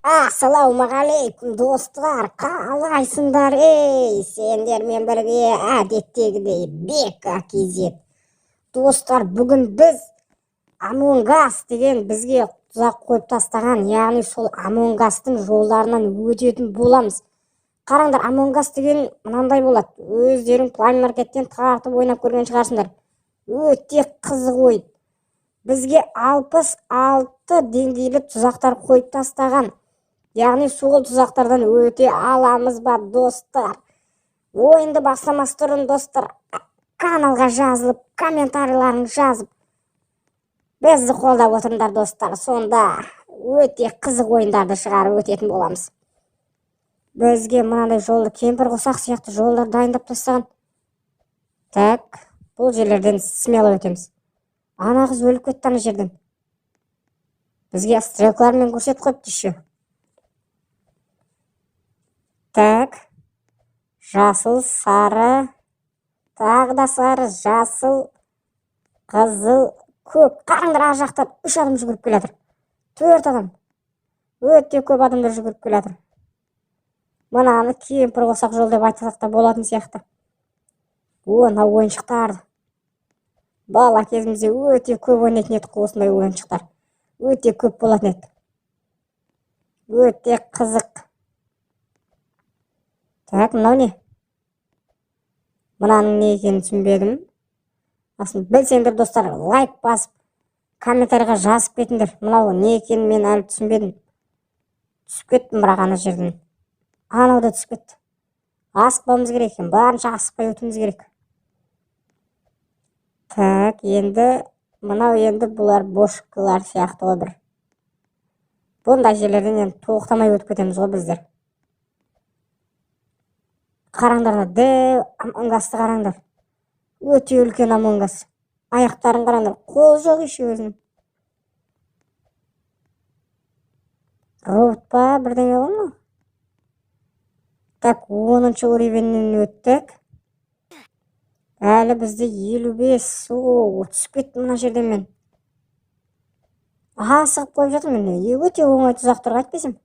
Ассалаумағалейкум, достар, қалайсыңдар? Ей, сендермен бірге әдеттегідей Бека KZ. Достар, бүгін біз Among Us деген бізге тұзақ қойып тастаған, яғни сол Among Us'тың жолдарынан өтетін боламыз. Қараңдар, Among Us деген мынандай болады. Өздерің Play Market'тен тартып ойнап көрген шығарсыңдар. Өте қызық ойын. Бізге 66 деңгейлі тұзақтар қойып тастаған. Яғни сол тұзақтардан өте аламыз ба, достар? Ойынды бастамас бұрын, достар, каналға жазылып, комментарийлерін жазып, бізді қолдап отырыңдар, достар. Сонда өте қызық ойындарды шығарып өтетін боламыз. Бізге мынандай жолды кемпір қосақ сияқты жолдар дайындап тастаған. Так, бұл жерлерден смело өтеміз. Ана қыз өліп кетті ана жерден. Бізге стрелкалармен көрсетіп қойыпты еще. Так, жасыл, сары, тағы да сары, жасыл, қызыл, көк. Қараңдар, ар жақтан 3 адам жүгіріп келе жатыр. 4 адам. Өте көп адамдар жүгіріп келе жатыр. Мынаны кемпір қосақ жол деп айтсақ та болатын сияқты. О, мынау ойыншықтар. Бала кезімізде өте көп ойнайтын едік қой осындай ойыншықтар. Өте көп болатын еді. Өте қызық. Так, мынау не? Мынаның не екенін түсінбедім. Асын білсеңдер, достар, лайк басып, комментарийға жазып кетіңдер. Мынау не екенін мен әлі түсінбедім. Түсіп кеттім бірақ ана жерден. Анау да түсіп кетті. Асықпауымыз керек екен, барынша асықпай өтуіміз керек. Так, енді мынау енді бұлар бошкалар сияқты ғой бір. Бұндай жерлерден енді тоқтамай өтіп кетеміз ғой біздер. Қараңдар, мына дәу Among Us'ты қараңдар. Өте үлкен Among Us. Аяқтарын қараңдар, қол жоқ еще өзінің. Робот па, бірдеңе ғой мынау? Так, 10-шы уровеньнен өттік. Әлі бізде 55. О, түсіп кеттім мына жерден мен. Асығып қойып жатырмын мен. Өте оңай тұзақ тұр, қайтпесем.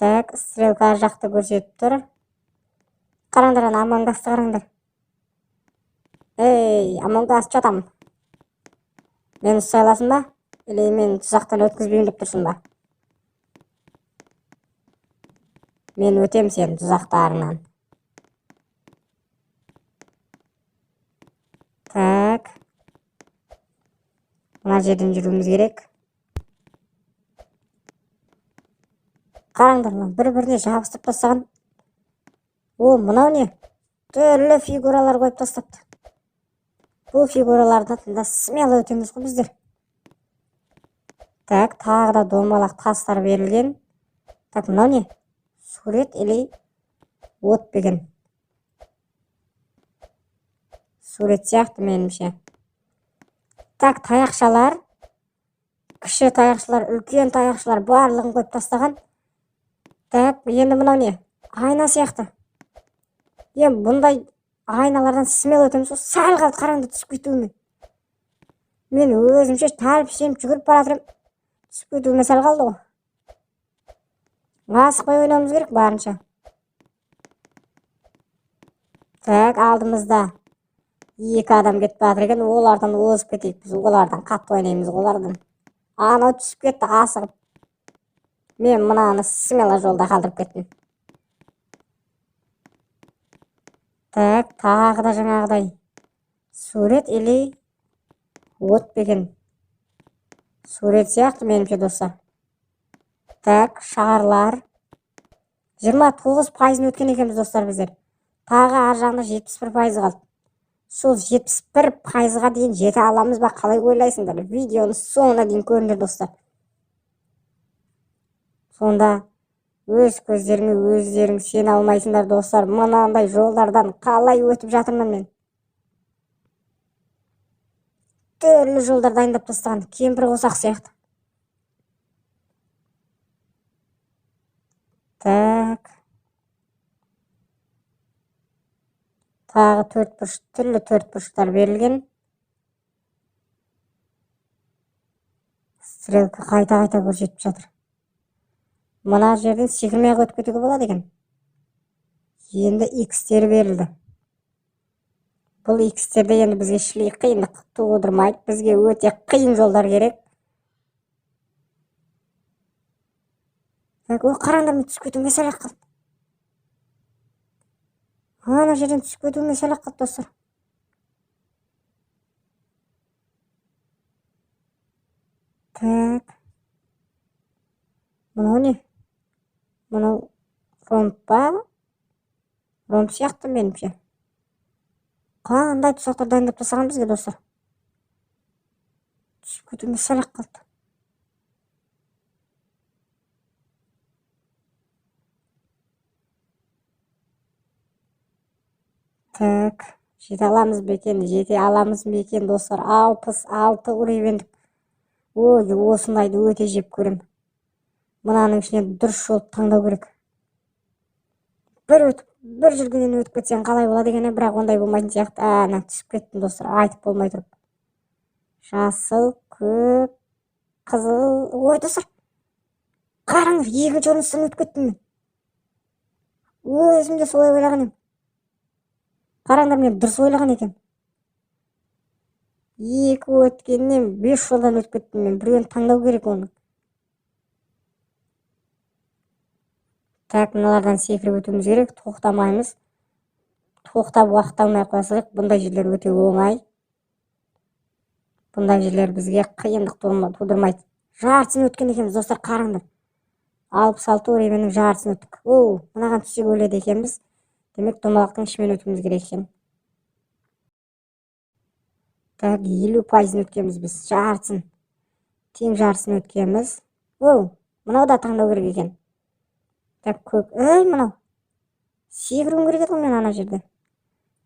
Так, стрелка ар жақты көрсетіп тұр. Қараңдар, ана Among Us'ты қараңдар. Ей, Among Us, жатам. Мені ұстай аласың ба? Или мен тұзақтан өткізбеймін деп тұрсың ба? Мен өтем сенің тұзақтарыңнан. Так. Мына жерден жүруіміз керек. Қараңдар, мына бір-біріне жабыстырып тастаған. О, мынау не? Түрлі фигуралар қойып тастапты. Бұл фигуралардан да смело өтеміз ғой біздер. Так, тағы да домалақ тастар берілген. Так, мынау не? Сурет или от деген? Сурет сияқты меніңше. Так, таяқшалар, кіші таяқшалар, үлкен таяқшалар барлығын қойып тастаған. Так, енді мынау не? Айна сияқты. Енді бұндай айналардан смело өтеміз ғой. Сәл қалды, қараңдар, түсіп кетуіме. Мен өзімше тәлпішеніп жүгіріп бара жатырмын. Түсіп кетуіме сәл қалды ғой. Асықпай ойнауымыз керек барынша. Так, алдымызда 2 адам кетіп бара жатыр екен. Олардан озып кетейік біз. Олардан қатты ойнаймыз ғой, олардан. Анау түсіп кетті асығып. Мен мынаны смело жолда қалдырып кеттім. Так, тағы да жаңағыдай сурет или от деген сурет сияқты меніңше, достар. Так, шарлар. 29%-ын өткен екенбіз, достар, біздер. Тағы ар жағында 71% қалды. Сол 71%-ға дейін жете аламыз ба, қалай ойлайсыңдар? Видеоны соңына дейін көріңдер, достар. Сонда өз көздеріңе өздерің сене алмайсыңдар, достар. Мынандай жолдардан қалай өтіп жатырмын мен? Түрлі жолдар дайындап тастаған кемпір қосақ сияқты. Так. Тағы төрт бұрыш, түрлі төрт бұрыштар берілген. Стрелка қайта-қайта көрсетіп жатыр. Мына жерден секірмей ақ өтіп кетуге болады екен. Енді икстер берілді. Бұл икстерде енді бізге шли қиындық тудырмайды. Бізге өте қиын жолдар керек. Так, ой, қараңдар, мен түсіп кетуіме сәл ақ қалды. Ана жерден түсіп кетуіме сәл ақ қалды, достар. Так. Мынау не? Мынау ромб па? Ромб сияқты меніңше. Қандай тұзақтар дайындап тастаған бізге, достар. Түсіп кетуіме сәл ақ қалды. Так, жете аламыз ба екен? Жете аламыз ба екен, достар? 66 уровеньдік. Ой, осындайды өте жеп көрем. Мынаның ішінен дұрыс жолды таңдау керек. Бір өтіп, бір жүргеннен өтіп кетсең қалай болады екен, бірақ ондай болмайтын сияқты. Ана түсіп кеттім, достар, айтып болмай тұрып. Жасыл, көк, қызыл. Ой, достар, қараңыз, екінші орыннан өтіп кеттім мен. Өзім де солай ойлаған едім. Қараңдар, мен дұрыс ойлаған екенмін. Екі өткеннен 5 жолдан өтіп кеттім мен. Біреуін таңдау керек оны. Так, мыналардан секіріп өтуіміз керек. Тоқтамаймыз. Тоқтап уақыт алмай қоя салайық. Бұндай жерлер өте оңай. Бұндай жерлер бізге қиындық тудырмайды. Жартысын өткен екенбіз, достар, қараңдар. 66 уровеньнің жартысын өттік. Оу, мынаған түссек өледі екенбіз. Демек, домалақтың ішімен өтуіміз керек екен. Так, 50%-ын өткенбіз біз. Жартысын. Тең жартысын өткенбіз. Оу, мынау да таңдау керек екен. Так, көк. Ей, мынау. Секіруім керек еді ғой мен ана жерде.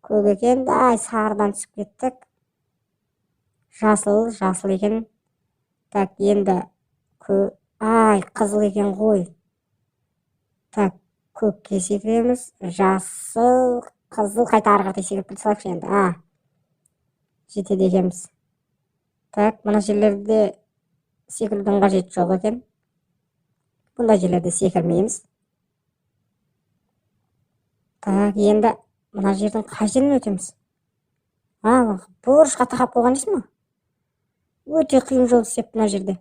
Көк екен. Ай, сарыдан түсіп кеттік. Жасыл, жасыл екен. Так, енді ай, қызыл екен ғой. Так, көкке секіреміз. Жасыл, қызыл, қайта ары қарай секіріп кете салайықшы енді. А, жетеді екенбіз. Так, мына жерлерде секірудің қажеті жоқ екен. Бұндай жерлерде секірмейміз. Так, енді мына жердің қай жерінен өтеміз? А, бұрышқа тақап қойған дейсің ба? Өте қиын жол істеп мына жерде.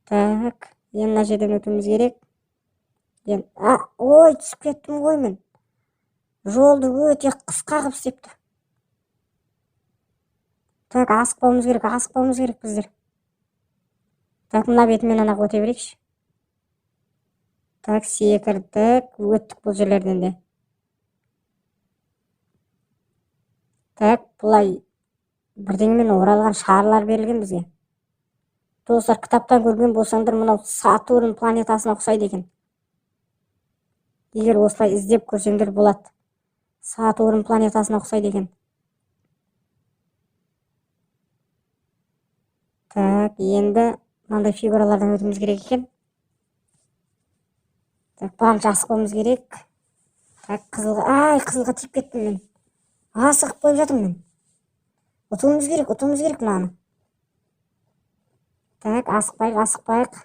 Так, енді мына жерден өтуіміз керек. Енді, а, ой, түсіп кеттім ғой мен. Жолды өте қысқа қылып істепті. Так, асықпауымыз керек, асықпауымыз керек біздер. Так, мына бетімен ана өте берейікші. Так, секірдік, өттік бұл жерлерден де. Так, бұлай бірдеңемен оралған шарлар берілген бізге. Достар, кітаптан көрген болсаңдар, мынау Сатурн планетасына ұқсайды екен. Егер осылай іздеп көрсеңдер болады. Сатурн планетасына ұқсайды екен. Так, енді мынандай фигуралардан өтуіміз керек екен. Так, барынша асықпауымыз керек. Так, қызылға, ай, қызылға тиіп кеттім мен. Асығып қойып жатырмын мен. Ұтуымыз керек, ұтуымыз керек мынаны. Так, асықпайық, асықпайық.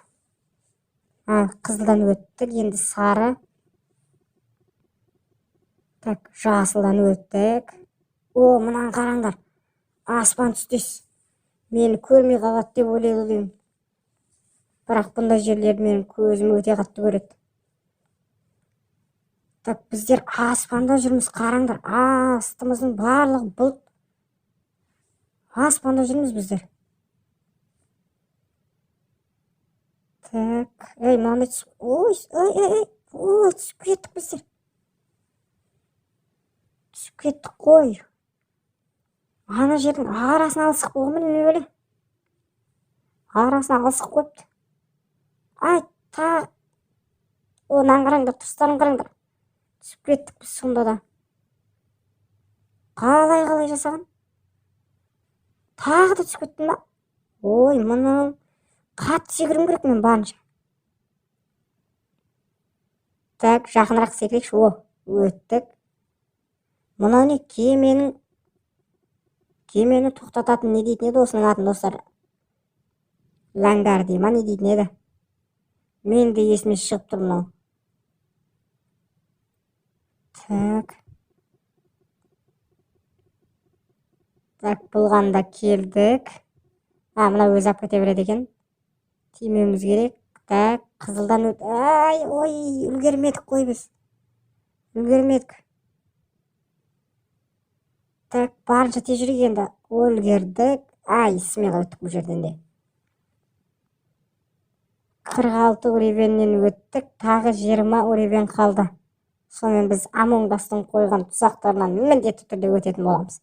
А, қызылдан өттік, енді сары. Так, жасылдан өттік. О, мынаны қараңдар. Аспан түстес. Мені көрмей қалады деп ойлайды деймін. Бірақ бұндай жерлерді менің көзім өте қатты көреді. Так, біздер аспанда жүрміз, қараңдар. Астымыздың барлығы бұлт. Аспанда жүрміз біздер. Так, ей, мынандай түсіп, ой, ой, ой, ой, ой, түсіп кеттік біздер. Түсіп кеттік қой. Ана жердің арасына алысып қойған ба, неме бәле? Арасына алысып қойыпты. Ай, та. О, мынаны қараңдар, тұстарын қараңдар. Түсіп кеттік біз сонда да. Қалай, қалай жасаған? Тағы да түсіп кеттім ба? Ой, мынау қатты секіруім керек мен барынша. Так, жақынырақ секірейікші. О, өттік. Мынау не? Кемені тоқтататын не дейтін еді осының атын, достар? Ләңгар дей ма, не дейтін еді? Мен де есіме шығып тұр мынау. Так. Так, бұлғанда келдік. А, мына өзі алып кете береді екен. Тимеуіміз керек. Так, қызылдан өт. Ай, ой, үлгермедік қой біз. Үлгермедік. Так, барынша тез жүрейік енді. Үлгердік. Ай, смело өттік бұл жерден де. 46 уровеньнен өттік, тағы 20 уровень қалды. Сонымен біз Among Us'тың қойған тұзақтарынан міндетті түрде өтетін боламыз.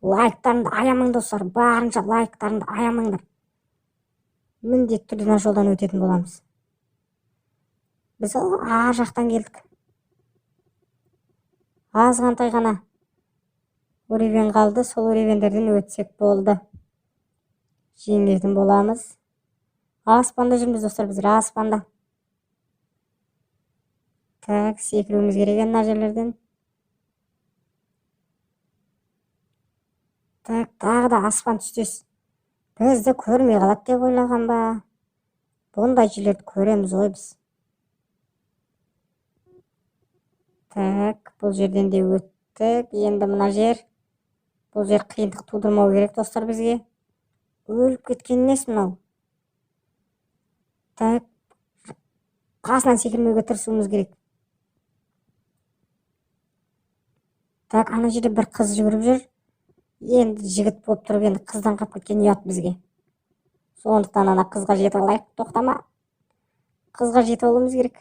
Лайктарыңды аямаңдар, достар, барынша лайктарыңды аямаңдар. Міндетті түрде мына жолдан өтетін боламыз. Біз ар жақтан келдік. Азғантай ғана уровень қалды, сол уровеньдерден өтсек болды. Жеңетін боламыз. Аспанда жүрміз, достар, біздер аспанда. Так, секіруіміз керек енді мына жерлерден. Так, тағы да аспан түстес. Бізді көрмей қалады деп ойлаған ба? Бұндай жерлерді көреміз ғой біз. Так, бұл жерден де өттік. Енді мына жер. Бұл жер қиындық тудырмау керек, достар, бізге. Өліп кеткен несі мынау? Так, қасынан секірмеуге тырысуымыз керек. Так, ана жерде бір қыз жүгіріп жүр. Енді жігіт болып тұрып, енді қыздан қалып кеткен ұят бізге. Сондықтан ана қызға жетіп алайық, тоқтама. Қызға жетіп алуымыз керек.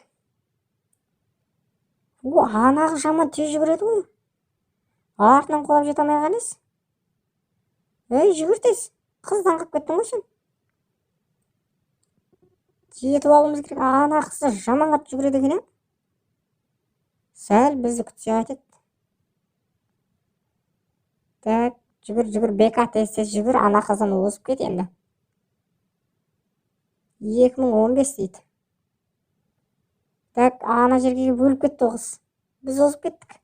О, ана қыз жаман тез жүгіреді ғой. Артынан қуалап жете алмай қалған ес. Ей, жүгір тез. Қыздан қалып кеттің ғой сен. Жетіп алуымыз керек. Ана қыз жаман қатты жүгіреді екен, ә? Сәл бізді күтсе қайтеді. Так, жүгір, жүгір, бека, тез, тез жүгір, ана қыздан озып кет енді. 2015 дейді. Так, ана жерге бөліп кетті ол қыз. Біз озып кеттік.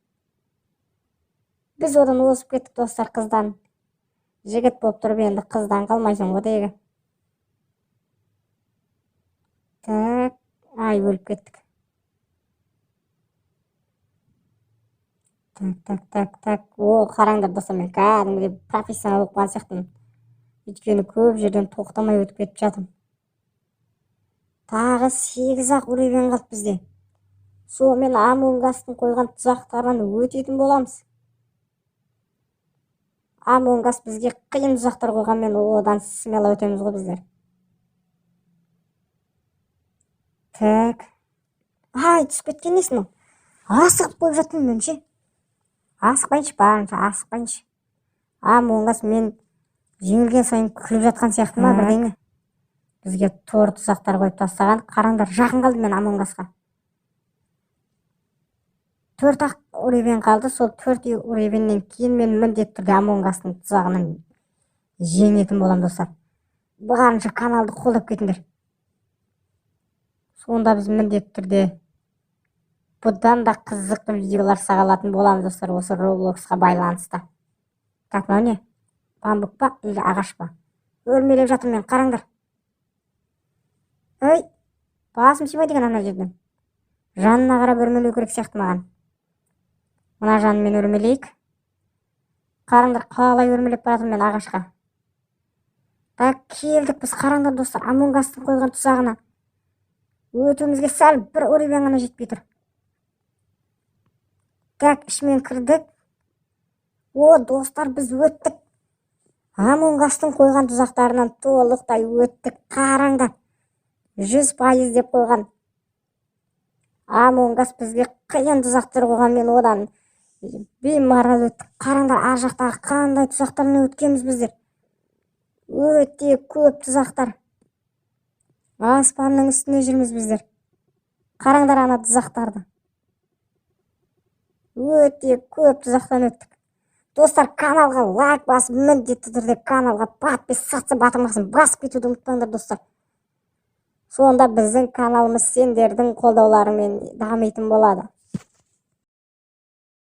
Біз одан озып кеттік, достар, қыздан. Жігіт болып тұрып енді қыздан қалмайсың ғой тегі. Так, ай, өліп кеттік. Так, так, так, так. О, қараңдар, достар, мен кәдімгідей профессионал болып қалған сияқтымын. Өйткені көп жерден тоқтамай өтіп кетіп жатырмын. Тағы 8-ақ уровень қалды бізде. Сонымен Among Us'тың қойған тұзақтарынан өтетін боламыз. Among Us бізге қиын тұзақтар қойғанмен одан смело өтеміз ғой біздер. Так. Ай, түсіп кеткен несі мынау? Асығып қойып жатырмын мен ше. Асықпайыншы, барынша асықпайыншы. Among Us мен жеңілген сайын күліп жатқан сияқты ма бірдеңе? Бізге тор тұзақтар қойып тастаған. Қараңдар, жақын қалдым мен Among Us'қа. 4-ақ уровень қалды. Сол 4 уровеньнен кейін мен міндетті түрде Among Us'тың тұзағынан жеңетін боламын, достар. Барынша каналды қолдап кетіңдер. Сонда біз міндетті түрде бұдан да қызықты видеолар сағалатын боламыз, достар, осы Robloxқа байланысты. Так, мынау не? Бамбук па или ағаш па? Өрмелеп жатырмын мен, қараңдар. Ей, басым сыймайды екен ана жерден. Жанына қарап өрмелеу керек сияқты маған. Мына жанымен өрмелейік. Қараңдар, қалай өрмелеп бара жатырмын мен ағашқа. Так, келдік біз, қараңдар, достар, Among Us'тың қойған тұзағына. Өтуімізге сәл бір уровень ғана жетпей тұр. Так, ішімен кірдік. О, достар, біз өттік. Among Us'тың қойған тұзақтарынан толықтай өттік. Қараңдар. 100% деп қойған. Among Us бізге қиын тұзақтар қойған, мен одан беймарал өттік. Қараңдар, ар жақтағы қандай тұзақтармен өткенбіз біздер. Өте көп тұзақтар. Аспанның үстінде жүрміз біздер. Қараңдар ана тұзақтарды. Өте көп тұзақтан өттік. Достар, каналға лайк басып, міндетті түрде каналға подписаться батырмасын басып кетуді ұмытпаңдар, достар. Сонда біздің каналымыз сендердің қолдауларыңмен дамитын болады.